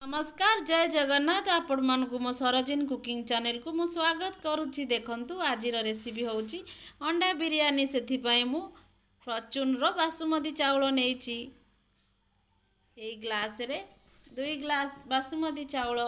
ନମସ୍କାର, ଜୟ ଜଗନ୍ନାଥ। ଆପଣମାନଙ୍କୁ ମୋ ସରୋଜିନ କୁକିଂ ଚ୍ୟାନେଲକୁ ମୁଁ ସ୍ୱାଗତ କରୁଛି। ଦେଖନ୍ତୁ, ଆଜିର ରେସିପି ହେଉଛି ଅଣ୍ଡା ବିରିୟାନୀ। ସେଥିପାଇଁ ମୁଁ ଫର୍ଚୁନ୍ର ବାସୁମତୀ ଚାଉଳ ନେଇଛି। ଏଇ ଗ୍ଲାସରେ 2 ଗ୍ଲାସ୍ ବାସୁମତୀ ଚାଉଳ।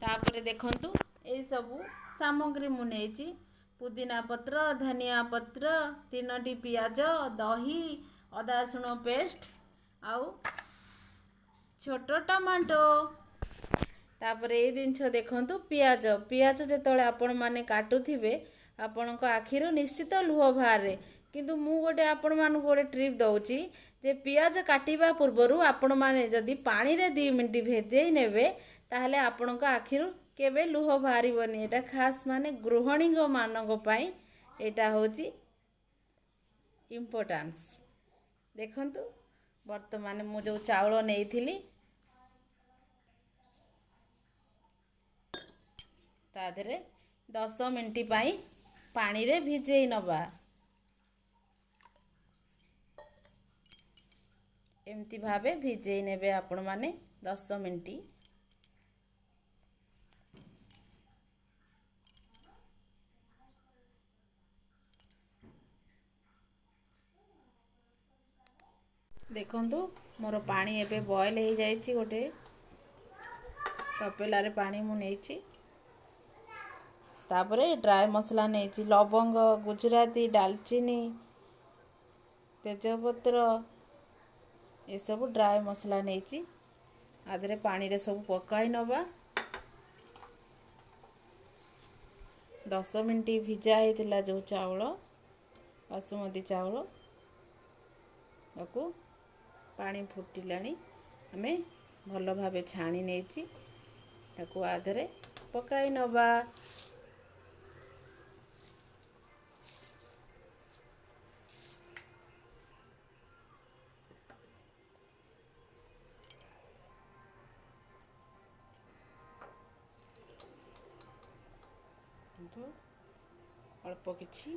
ତାପରେ ଦେଖନ୍ତୁ, ଏଇସବୁ ସାମଗ୍ରୀ ମୁଁ ନେଇଛି: ପୁଦିନା ପତ୍ର, ଧନିଆ ପତ୍ର, 3ଟି ପିଆଜ, ଦହି, ଅଦା ରସୁଣ ପେଷ୍ଟ ଆଉ ଛୋଟ ଟମାଟୋ। ତାପରେ ଏଇ ଜିନିଷ ଦେଖନ୍ତୁ, ପିଆଜ। ପିଆଜ ଯେତେବେଳେ ଆପଣମାନେ କାଟୁଥିବେ, ଆପଣଙ୍କ ଆଖିରୁ ନିଶ୍ଚିତ ଲୁହ ବାହାରେ। କିନ୍ତୁ ମୁଁ ଗୋଟେ ଆପଣମାନଙ୍କୁ ଗୋଟେ ଟ୍ରିପ୍ ଦେଉଛି ଯେ ପିଆଜ କାଟିବା ପୂର୍ବରୁ ଆପଣମାନେ ଯଦି ପାଣିରେ 2 ମିନିଟ୍ ଭେଦେଇ ନେବେ, ତାହେଲେ ଆପଣଙ୍କ ଆଖିରୁ କେବେ ଲୁହ ବାହାରିବନି। ଏଇଟା ଖାସ୍ ମାନେ ଗୃହିଣୀମାନଙ୍କ ପାଇଁ ଏଇଟା ହେଉଛି ଇମ୍ପୋର୍ଟାନ୍ସ। ଦେଖନ୍ତୁ, ବର୍ତ୍ତମାନ ମୁଁ ଯେଉଁ ଚାଉଳ ନେଇଥିଲି, ତା ଦେହରେ 10 ମିନିଟ୍ ପାଇଁ ପାଣିରେ ଭିଜେଇ ନେବା। ଏମିତି ଭାବେ ଭିଜେଇ ନେବେ ଆପଣମାନେ 10 ମିନିଟ୍। ଦେଖନ୍ତୁ, ମୋର ପାଣି ଏବେ ବଏଲ୍ ହେଇଯାଇଛି। ଗୋଟେ ତପେଲାରେ ପାଣି ମୁଁ ନେଇଛି। ତାପରେ ଡ୍ରାଏ ମସଲା ନେଇଛି: ଲବଙ୍ଗ, ଗୁଜୁରାତି, ଡାଲଚିନି, ତେଜପତ୍ର, ଏସବୁ ଡ୍ରାଏ ମସଲା ନେଇଛି। ଆ ଦେହରେ ପାଣିରେ ସବୁ ପକାଇ ନେବା। 10 ମିନିଟ୍ ଭିଜା ହେଇଥିଲା ଯେଉଁ ଚାଉଳ, ବାସୁମତୀ ଚାଉଳ, ତାକୁ ପାଣି ଫୁଟିଲାଣି, ଆମେ ଭଲ ଭାବେ ଛାଣି ନେଇଛି, ତାକୁ ଆ ଦେହରେ ପକାଇ ନେବା। କିନ୍ତୁ ଅଳ୍ପ କିଛି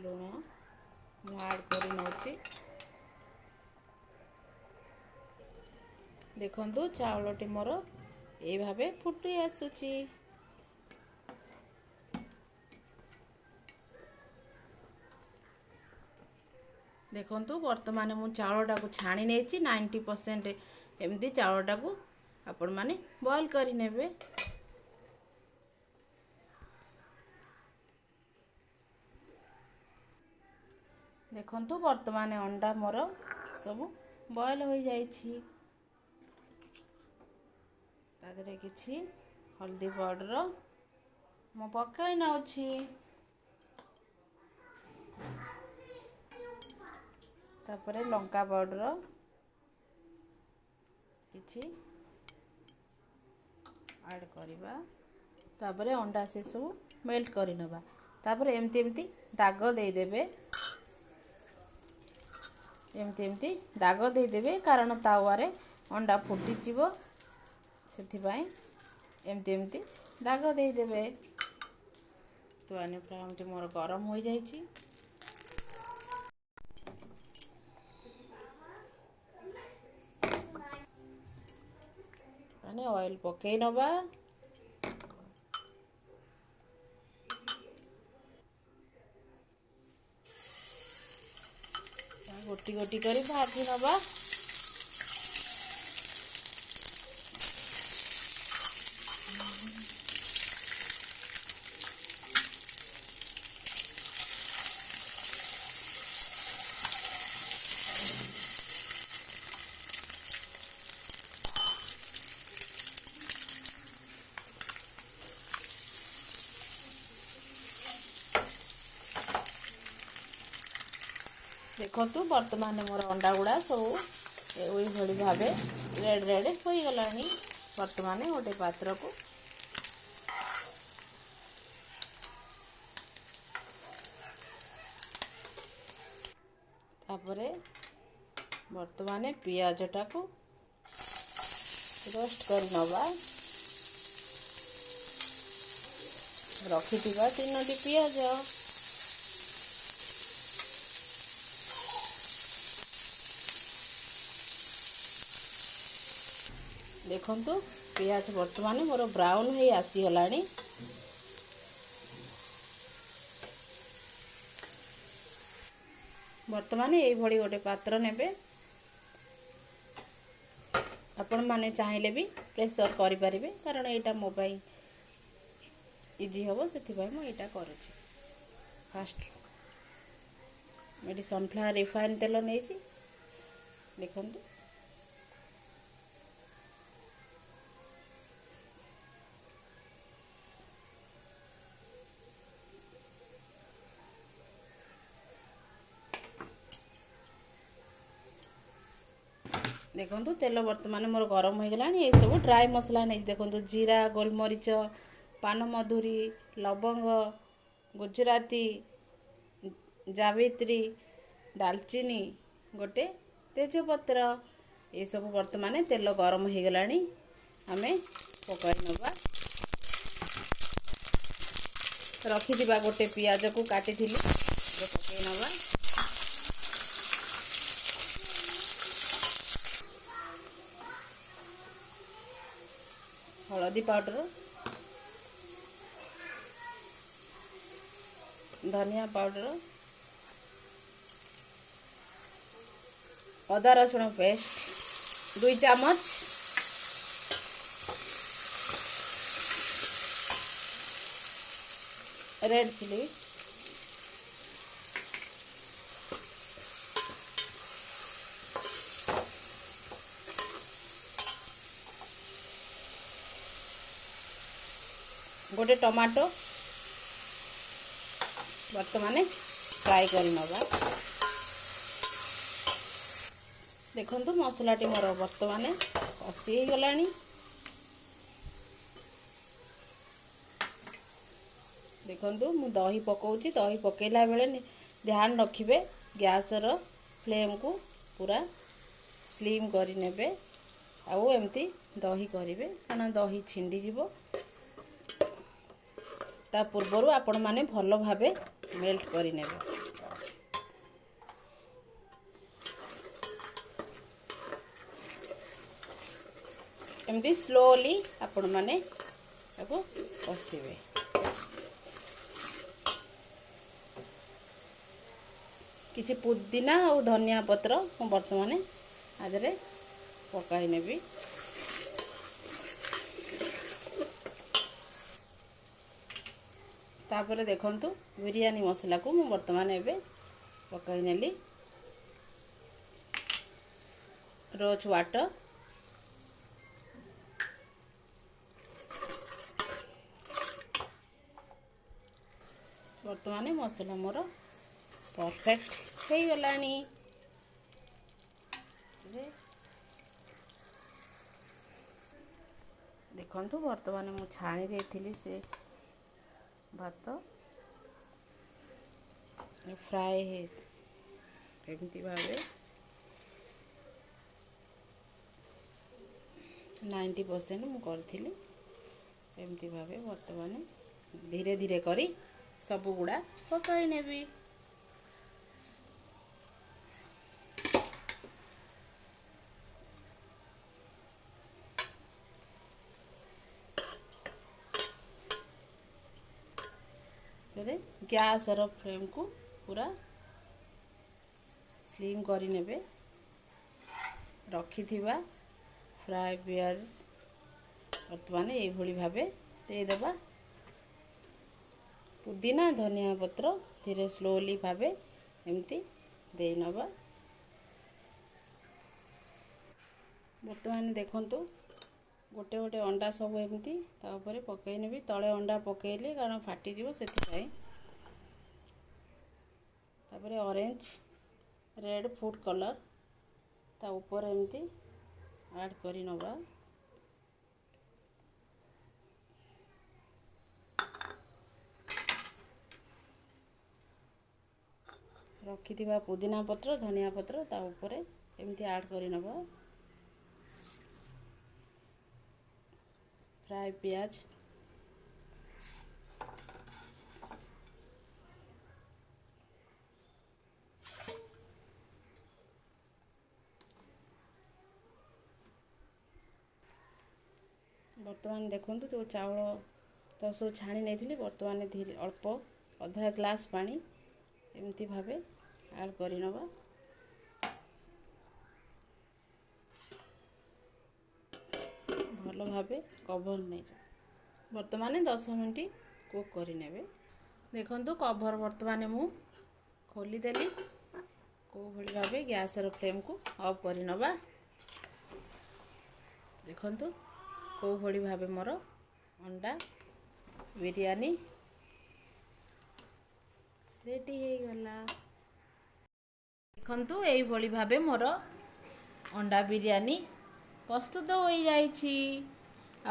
ଲୁଣ ମୁଁ ଆଡ଼୍ କରି ନେଉଛି। ଦେଖନ୍ତୁ, ଚାଉଳଟି ମୋର ଏଇ ଭାବେ ଫୁଟି ଆସୁଛି। ଦେଖନ୍ତୁ, ବର୍ତ୍ତମାନ ମୁଁ ଚାଉଳଟାକୁ ଛାଣି ନେଇଛି 90%। ଏମିତି ଚାଉଳଟାକୁ ଆପଣମାନେ ବଏଲ୍ କରିନେବେ। ଦେଖନ୍ତୁ, ବର୍ତ୍ତମାନ ଅଣ୍ଡା ମୋର ସବୁ ବଏଲ୍ ହୋଇଯାଇଛି। ତା ଦେହରେ କିଛି ହଳଦୀ ପାଉଡ଼ର ମୁଁ ପକାଇ ନେଉଛି। ତାପରେ ଲଙ୍କା ପାଉଡ଼ର କିଛି ଆଡ଼୍ କରିବା। ତାପରେ ଅଣ୍ଡା ସେସବୁ ମେଲ୍ଟ କରିନେବା। ତାପରେ ଏମିତି ଏମିତି ଦାଗ ଦେଇଦେବେ, ଏମିତି ଏମିତି ଦାଗ ଦେଇଦେବେ, କାରଣ ତାୱାରେ ଅଣ୍ଡା ଫୁଟିଯିବ। ସେଥିପାଇଁ ଏମିତି ଏମିତି ଦାଗ ଦେଇଦେବେ। ତୁଆନି ଫ୍ରାମଟି ମୋର ଗରମ ହୋଇଯାଇଛି। ମାନେ ଅଏଲ୍ ପକାଇ ନେବା। ଗୋଟି ଗୋଟି କରି ଭାଜି ନେବା। ଦେଖନ୍ତୁ, ବର୍ତ୍ତମାନ ମୋର ଅଣ୍ଡା ଗୁଡ଼ା ସବୁ ଏଇଭଳି ଭାବେ ରେଡ଼୍ ରେଡ଼୍ ହୋଇଗଲାଣି। ବର୍ତ୍ତମାନ ଗୋଟେ ପାତ୍ରକୁ ତାପରେ ବର୍ତ୍ତମାନ ପିଆଜଟାକୁ ରୋଷ୍ଟ କରି ନେବା, ରଖିଥିବା 3ଟି ପିଆଜ। ଦେଖନ୍ତୁ, ପିଆଜ ବର୍ତ୍ତମାନ ମୋର ବ୍ରାଉନ୍ ହେଇ ଆସିଗଲାଣି। ବର୍ତ୍ତମାନ ଏଇଭଳି ଗୋଟେ ପାତ୍ର ନେବେ। ଆପଣମାନେ ଚାହିଁଲେ ବି ପ୍ରେସର୍ କରିପାରିବେ, କାରଣ ଏଇଟା ମୋ ପାଇଁ ଇଜି ହେବ, ସେଥିପାଇଁ ମୁଁ ଏଇଟା କରୁଛି। ଫାଷ୍ଟ ଏଠି ସନଫ୍ଲାୱାର ରିଫାଇନ୍ ତେଲ ନେଇଛି, ଦେଖନ୍ତୁ। ଦେଖନ୍ତୁ ତେଲ ବର୍ତ୍ତମାନ ମୋର ଗରମ ହୋଇଗଲାଣି। ଏସବୁ ଡ୍ରାଏ ମସଲା ନେଇଛି, ଦେଖନ୍ତୁ ଜିରା, ଗୋଲମରିଚ, ପାନମଧୁରୀ, ଲବଙ୍ଗ, ଗୁଜୁରାତି, ଜାବିତ୍ରୀ, ଡାଲଚିନି, ଗୋଟେ ତେଜପତ୍ର। ଏସବୁ ବର୍ତ୍ତମାନ ତେଲ ଗରମ ହୋଇଗଲାଣି, ଆମେ ପକାଇ ନେବା। ରଖିଥିବା ଗୋଟେ ପିଆଜକୁ କାଟିଥିଲି, ପକାଇ ନେବା। ହଳଦୀ ପାଉଡ଼ର, ଧନିଆ ପାଉଡ଼ର, ଅଦା ରସୁଣ ପେଷ୍ଟ 2 ଚାମଚ, ରେଡ୍ ଚିଲି, ଗୋଟେ ଟମାଟୋ ବର୍ତ୍ତମାନ ଫ୍ରାଏ କରିନେବା। ଦେଖନ୍ତୁ ମସଲାଟି ମୋର ବର୍ତ୍ତମାନ କଷି ହେଇଗଲାଣି। ଦେଖନ୍ତୁ ମୁଁ ଦହି ପକାଉଛି। ଦହି ପକାଇଲା ବେଳେ ଧ୍ୟାନ ରଖିବେ, ଗ୍ୟାସ୍ର ଫ୍ଲେମ୍କୁ ପୁରା ସ୍ଲିମ୍ କରିନେବେ ଆଉ ଏମିତି ଦହି କରିବେ, କାରଣ ଦହି ଛିଣ୍ଡିଯିବ। ତା ପୂର୍ବରୁ ଆପଣମାନେ ଭଲ ଭାବେ ମେଲ୍ଟ କରିନେବେ। ଏମିତି ସ୍ଲୋଲି ଆପଣମାନେ ତାକୁ କଷିବେ। କିଛି ପୁଦିନା ଆଉ ଧନିଆ ପତ୍ର ମୁଁ ବର୍ତ୍ତମାନ ଆଦେହରେ ପକାଇ ନେବି। ତାପରେ ଦେଖନ୍ତୁ ବିରିୟାନୀ ମସଲାକୁ ମୁଁ ବର୍ତ୍ତମାନ ଏବେ ପକାଇ ନେଲି। ରୋଜ୍ ୱାଟର୍, ବର୍ତ୍ତମାନ ମସଲା ମୋର ପରଫେକ୍ଟ ହେଇଗଲାଣି। ଦେଖନ୍ତୁ ବର୍ତ୍ତମାନ ମୁଁ ଛାଣି ଦେଇଥିଲି ସେ ଭାତ ଫ୍ରାଏ ହେଇ ଏମିତି ଭାବେ 90% ମୁଁ କରିଥିଲି। ଏମିତି ଭାବେ ବର୍ତ୍ତମାନ ଧୀରେ ଧୀରେ କରି ସବୁଗୁଡ଼ା ପକାଇ ନେବି। ଗ୍ୟାସ୍ର ଫ୍ଲେମ୍କୁ ପୁରା ସ୍ଲିମ୍ କରିନେବେ। ରଖିଥିବା ଫ୍ରାଏ ପିଆଜ ବର୍ତ୍ତମାନ ଏଇଭଳି ଭାବେ ଦେଇଦେବା। ପୁଦିନା ଧନିଆ ପତ୍ର ଧୀରେ ସ୍ଲୋଲି ଭାବେ ଏମିତି ଦେଇନେବା। ବର୍ତ୍ତମାନ ଦେଖନ୍ତୁ ଗୋଟେ ଗୋଟେ ଅଣ୍ଡା ସବୁ ଏମିତି ତା ଉପରେ ପକାଇ ନେବି। ତଳେ ଅଣ୍ଡା ପକାଇଲେ କାରଣ ଫାଟିଯିବ, ସେଥିପାଇଁ। ତାପରେ ଅରେଞ୍ଜ, ରେଡ଼୍ ଫୁଡ଼୍ କଲର୍ ତା ଉପରେ ଏମିତି ଆଡ଼୍ କରି ନେବା। ରଖିଥିବା ପୁଦିନା ପତ୍ର, ଧନିଆ ପତ୍ର ତା ଉପରେ ଏମିତି ଆଡ଼୍ କରି ନେବା। ଫ୍ରାଏ ପିଆଜ, ବର୍ତ୍ତମାନ ଦେଖନ୍ତୁ, ଯେଉଁ ଚାଉଳ ତ ସବୁ ଛାଣି ନେଇଥିଲି, ବର୍ତ୍ତମାନ ଧୀରେ ଅଳ୍ପ ଅଧା ଗ୍ଲାସ୍ ପାଣି ଏମିତି ଭାବେ ଆଡ଼୍ କରିନେବା। ଭଲ ଭାବେ କଭର୍ ନେଇଯିବ। ବର୍ତ୍ତମାନ 10 ମିନିଟ୍ କୁକ୍ କରିନେବେ। ଦେଖନ୍ତୁ, କଭର୍ ବର୍ତ୍ତମାନ ମୁଁ ଖୋଲିଦେଲି। କେଉଁଭଳି ଭାବେ ଗ୍ୟାସ୍ର ଫ୍ଲେମ୍କୁ ଅଫ୍ କରିନେବା। ଦେଖନ୍ତୁ, କେଉଁଭଳି ଭାବେ ମୋର ଅଣ୍ଡା ବିରିୟାନୀ ରେଡ଼ି ହେଇଗଲା। ଦେଖନ୍ତୁ, ଏଇଭଳି ଭାବେ ମୋର ଅଣ୍ଡା ବିରିୟାନୀ ପ୍ରସ୍ତୁତ ହୋଇଯାଇଛି।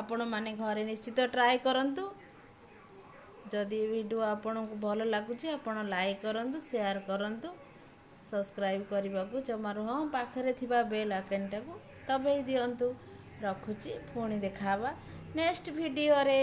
ଆପଣମାନେ ଘରେ ନିଶ୍ଚିତ ଟ୍ରାଏ କରନ୍ତୁ। ଯଦି ଭିଡ଼ିଓ ଆପଣଙ୍କୁ ଭଲ ଲାଗୁଛି, ଆପଣ ଲାଇକ୍ କରନ୍ତୁ, ସେୟାର କରନ୍ତୁ, ସବସ୍କ୍ରାଇବ୍ କରିବାକୁ ଜମାରୁ, ହଁ, ପାଖରେ ଥିବା ବେଲ୍ ଆଇକନ୍ଟାକୁ ଦବାଇ ଦିଅନ୍ତୁ। ରଖୁଛି, ପୁଣି ଦେଖା ହେବା ନେକ୍ସଟ ଭିଡ଼ିଓରେ।